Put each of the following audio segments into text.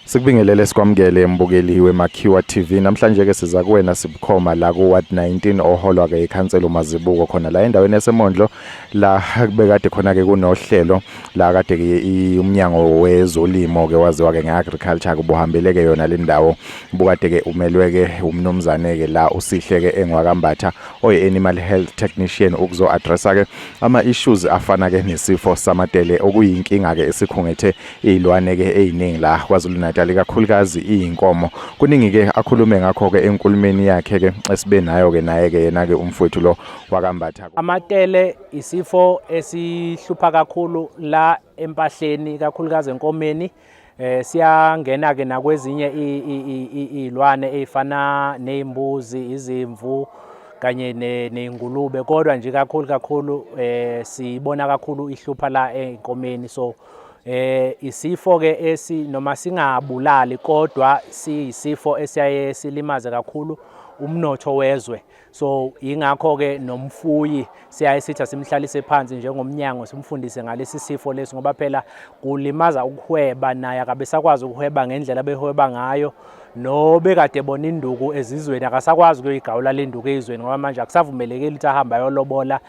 Sikubingelele sikwamukele mbukeli weMakhiwa TV. Namhlanje ke siza kuwena sibukhoma la ku Ward 19 oholwa ke ikhansela uMazibuko khona la endaweni yaseMondlo la bekade khona ke kunohlelo la kade ke umnyango wezolimo ke waziwa ke ngeagriculture kubuhambele ke yona le ndawo bukade ke umelwe ke umnumzane ke la uSihle ke engwakambatha oyi animal health technician ukuzo addressa ke ama issues afana ke nesifo samatele okuyinkinga ke esikhungethe izilwane ke eziningi la KwaZulu Natal ikakhulukazi izinkomo. Kuningi ke akhulume ngakho ke enkulumeni yakhe ke esibe nayo ke naye ke yena ke umfowethu lo wakaMbatha. Amatele isifo esihlupha kakhulu la empahleni kakhulukazi enkomeni. Siyangena ke nakwezinye izilwane ezifana nezimbuzi, izimvu kanye nezingulube, kodwa nje kakhulu kakhulu sibona kakhulu ihlupha la enkomeni. So isifo ke esi noma singabulali kodwa siyisifo esiyaye silimaze kakhulu umnotho wezwe. So ingakho ke nomfuyi siyaye sithi asimhlalise phansi njengomnyango simfundise ngalesi sifo lesi, ngoba phela kulimaza ukuhweba, naye akabe sakwazi ukuhweba ngendlela abehweba ngayo, nobekade bona induku ezizweni akasakwazi ukuyigawula le nduku ezizweni, ngoba manje akusavumelekile ukuthi ahambe ayolobola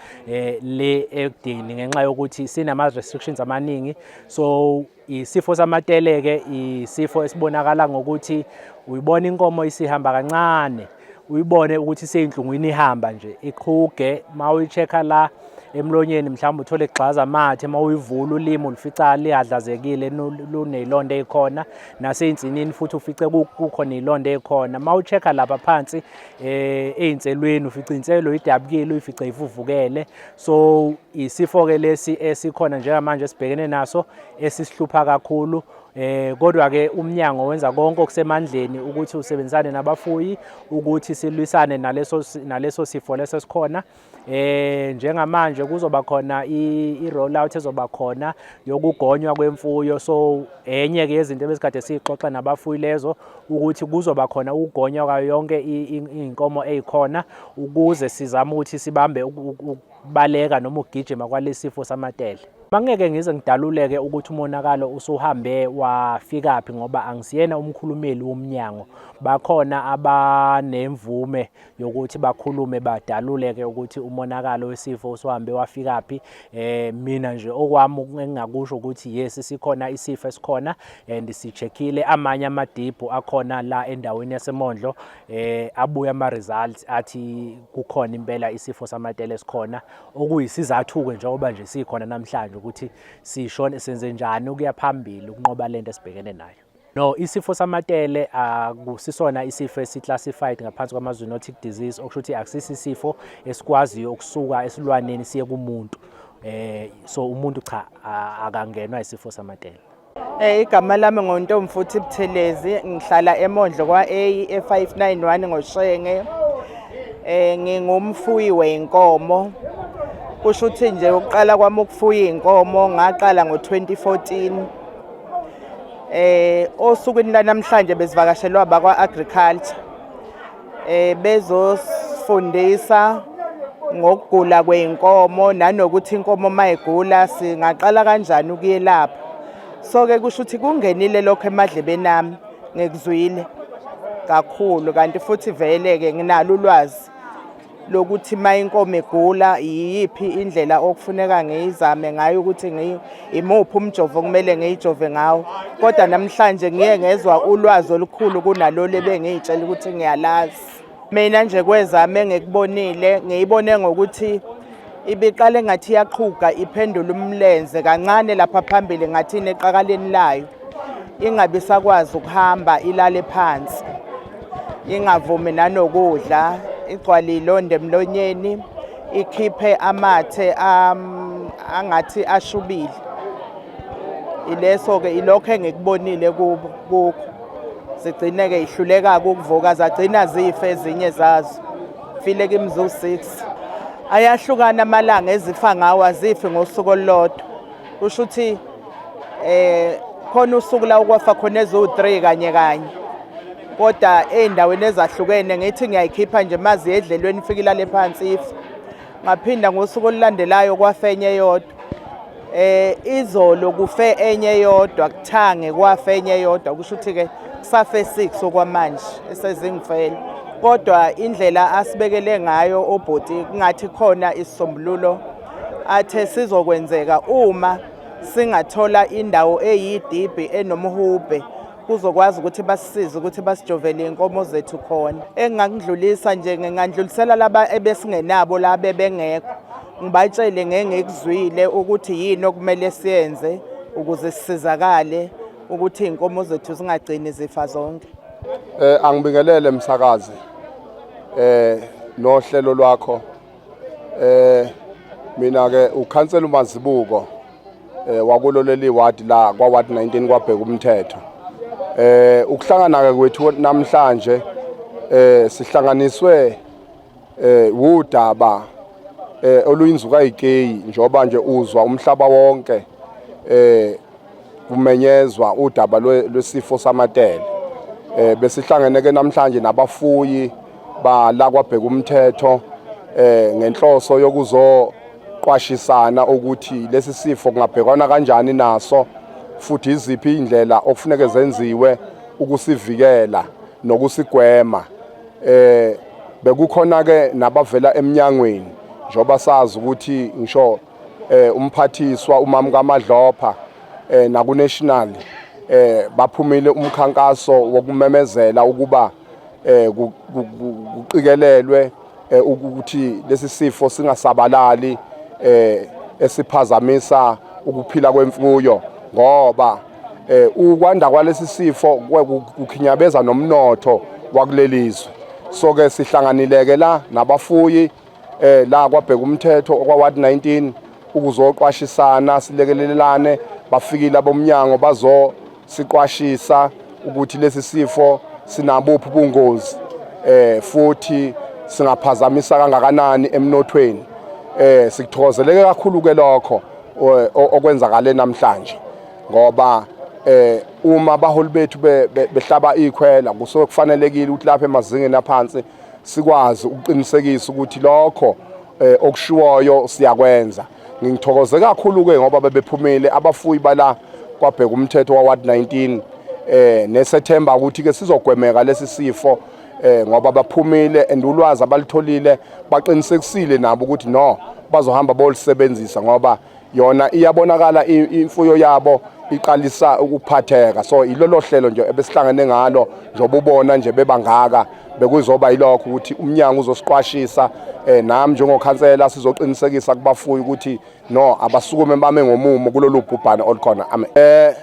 le ekudeni ngenxa yokuthi sinama restrictions amaningi. So isifo samatele ke isifo esibonakala ngokuthi uyibona inkomo isihamba kancane, uyibone ukuthi seyinhlungwini ihamba nje iqhuge, mawuyi-check-a la emlonyeni mhlawumbe uthole igxaza amathe, mawuyivula ulimi ulifica lihadlazekile luneyilonda ey'khona, nasey'nsinini futhi ufice kukhona iy'londa ey'khona. Mawucheck-a lapha phansi ey'nselweni ufica inselo idabukile, uyifice ivuvukele. So isifo-ke lesi esikhona njengamanje esibhekene naso esisihlupha kakhulu. Kodwa ke umnyango wenza konke okusemandleni ukuthi usebenzisane nabafuyi ukuthi silwisane naleso sifo leso esikhona. Njengamanje kuzoba khona i rollout ezoba khona yokugonywa kwemfuyo. So enye ke yezinto ebesikade siyixoxa nabafuyi lezo ukuthi kuzoba khona ukugonywa kwayo yonke inkomo ezikhona ukuze sizame ukuthi sibambe ukubaleka noma ukugijima kwalesifo samatele. Mangeke ngize ngidaluleke ukuthi umonakalo usuhambe wafikaphi ngoba angisiyena umkhulumeli womnyango. Bakhona abanemvume yokuthi bakhulume badaluleke ukuthi umonakalo wesifo usuhambe wafikaphi. Mina nje okwami engingakusho ukuthi yes sikhona isifo esikhona and sicheckile amanye amadiphu akhona la endaweni yaseMondlo, abuya ama results athi kukhona impela isifo samatele esikhona, okuyisizathu ke njengoba nje sikhona namhlanje ukuthi sishone senze njani ukuya phambili ukunqoba lento esibhekene nayo. No, isifo samatele akusisona isifo esi-classified ngaphansi kwama-zoonotic disease, okusho ukuthi akusisi isifo esikwaziyo ukusuka esilwaneni siye kumuntu. So umuntu cha akangenwa isifo samatele. Igama lami nguNtomfuthi Buthelezi, ngihlala eMondlo kwa-A e591 ngoShenge. Ngingumfuyi wey'nkomo. Kusho ukuthi nje ukuqala kwami ukufuya iy'nkomo ngaqala ngo-2014. Osukwini lanamhlanje besivakashelwa bakwa-agriculture bezosifundisa ngokugula kwey'nkomo nanokuthi inkomo mayigula singaqala kanjani ukuyelapha. So-ke kusho ukuthi kungenile lokho emadlebeni ami, ngikuzwile kakhulu, kanti futhi vele-ke nginalo ulwazi lokuthi uma inkomo igula yiyiphi indlela okufuneka ngiyizame ngayo, ukuthi imuphi umjovo okumele ngiyijove ngawo. Kodwa namhlanje ngiye ngezwa ulwazi olukhulu kunalolu ebengiyitshela ukuthi ngiyalazi. Mina nje kwezami engikubonile, ngiyibone ngokuthi ibiqale ngathi iyaqhuga iphendula umlenze kancane lapha phambili ngathi ineqakaleni layo, ingabe isakwazi ukuhamba, ilale phansi, ingavumi nanokudla, igcwale ilonda emlonyeni, ikhiphe amathe angathi ashubile. Ileso-ke ilokho engikubonile kubo kukho. Zigcine-ke ihluleka-ke ukuvuka, zagcina zife ezinye zazo. File kimi ziwu-6. Ayahlukana amalanga ezifa ngawo, azifi ngosuku olulodwa. Kusho ukuthi khona usuku la okwafa khona eziwu-3 kanye kanye, kodwa ey'ndaweni ezahlukene. Ngithi ngiyayikhipha nje mazi edlelweni ifike ilale phansi ife. Ngaphinda ngosuku olulandelayo kwafa enye eyodwa. Izolo kufe enye yodwa, kuthange kwafe enye yodwa, kusho ukuthi ke kusafe 6 okwamanje esezingifela. Kodwa indlela asibekele ngayo obhuti kungathi khona isisombululo athe sizokwenzeka uma singathola indawo eyidibhi enomhubhe, kuzokwazi ukuthi basisize ukuthi basijovele iy'nkomo zethu khona. Engingakudlulisa nje, ngingandlulisela laba ebesingenabo la bebengekho, ngibatshele ngengikuzwile ukuthi yini okumele siyenze ukuze sisizakale ukuthi iy'nkomo zethu zingagcini zifa zonke. Angibingelele msakazi nohlelo lwakho. Mina ke ukhansela uMazibuko wakulo leli ward la kwa ward 19 kwabheka umthetho. Ukuhlangana ke kwethu namhlanje sihlanganiswe udaba oluyinzuka yikeyi, njoba nje uzwa umhlaba wonke kumenyezwa udaba lwesifo samatele. Besihlangene ke namhlanje nabafuyi ba la kwabheka umthetho ngenhloso yokuzoqwashisana ukuthi lesi sifo kungabhekwana kanjani naso, futhi iziphi indlela okufuneke zenziwe ukusivikela nokusigwema. Bekukhona ke nabavela eminyangweni, njoba sazi ukuthi ngisho umphathiswa umama kaMadlopha naku national baphumile umkhankaso wokumemezela ukuba kuqikelelwe ukuthi lesi sifo singasabalali esiphazamisa ukuphila kwemfuyo, ngoba ukwanda kwalesi sifo kukhinyabeza nomnotho wakulelizwe. So ke sihlanganileke la nabafuyi la kwabheka umthetho okwa ward 19 ukuzoqwashisana, silekelelane. Bafikile abomnyango bazosiqwashisa ukuthi lesi sifo sinabuphi ubungozi futhi singaphazamisa kangakanani emnothweni. Sikuthokozeleke kakhulu ke lokho okwenzakale namhlanje, ngoba uma abaholi bethu behlaba ikhwela, kusuke kufanelekile ukuthi lapha emazingeni aphansi sikwazi ukuqinisekisa ukuthi lokho okushiwoyo siyakwenza. Ngithokoze kakhulu ke ngoba bebephumile abafuyi bala kwabheka umthetho wa ward 19, nesethemba ukuthi ke sizogwemeka lesi sifo, ngoba baphumile and ulwazi abalitholile baqinisekisile nabo ukuthi no, bazohamba bolisebenzisa, ngoba yona iyabonakala imfuyo yabo iqalisa ukuphatheka. So ilolo hlelo nje ebesihlangene ngalo, njengoba ubona nje bebangaka, bekuzoba yilokho ukuthi umnyango uzosiqwashisa, nami njengokhansela sizoqinisekisa kubafuyi ukuthi no, abasukume bame ngomumo kulolu bhubhane olukhona. Amen.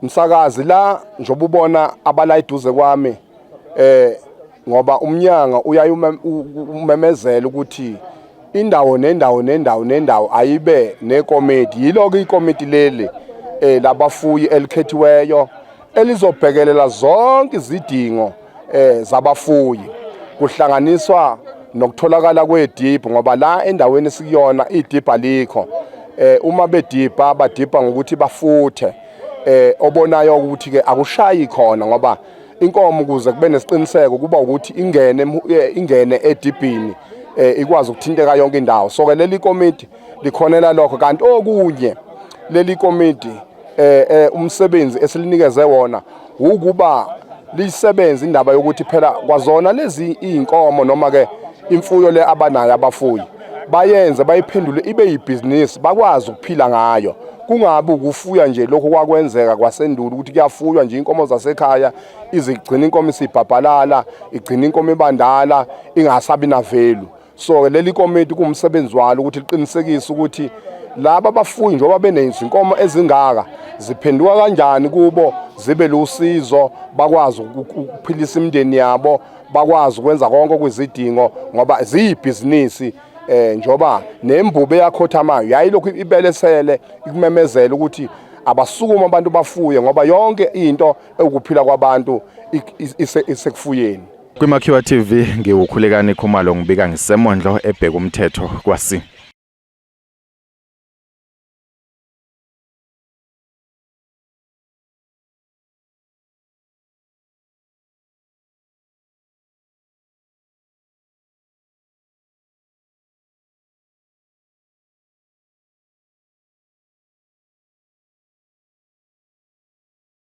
Msakazi, la njengoba ubona abala eduze kwami, ngoba umnyango uyaye umemezela ukuthi indawo nendawo nendawo nendawo ayibe nekomiti. Yiloko ikomiti leli labafuyi elikhethiweyo elizobhekelela zonke izidingo zabafuyi, kuhlanganiswa nokutholakala kwediphu, ngoba la endaweni sikuyona idiphu alikho. Uma bedipha, badipha ngokuthi bafuthe, obonayo ukuthi ke akushayi khona, ngoba inkomo ukuze kube nesiqiniseko kuba ukuthi ingene edibhini, ikwazi ukuthinteka yonke indawo. So ke leli komiti likhonela lokho. Kanti okunye, leli komiti umsebenzi esilinikeze wona ukuba lisebenze indaba yokuthi phela kwazona lezi izinkomo noma ke imfuyo le abanayo abafuyi, bayenze bayiphendule ibe yibhizinisi, bakwazi ukuphila ngayo, kungabi ukufuya nje lokho kwakwenzeka kwasendulo ukuthi kuyafuywa nje inkomo zasekhaya, izigcina inkomo isibhabhalala, igcina inkomo ibandala, ingasabi na value. So leli komiti kuwumsebenzi walo ukuthi liqinisekise ukuthi laba abafuyi, njengoba benezinkomo ezingaka, ziphenduka kanjani kubo zibe lusizo, bakwazi ukuphilisa imindeni yabo, bakwazi ukwenza konke okuyizidingo, ngoba ziyibhizinisi. Njoba nembube yakhothamayo yayilokhu ibelesele ikumemezela ukuthi abasukuma abantu bafuye, ngoba yonke into ewukuphila kwabantu isekufuyeni. Kwimakhiwa TV, ngiwukhulekani Khumalo, ngibika ngisemondlo ebheka umthetho kwasi.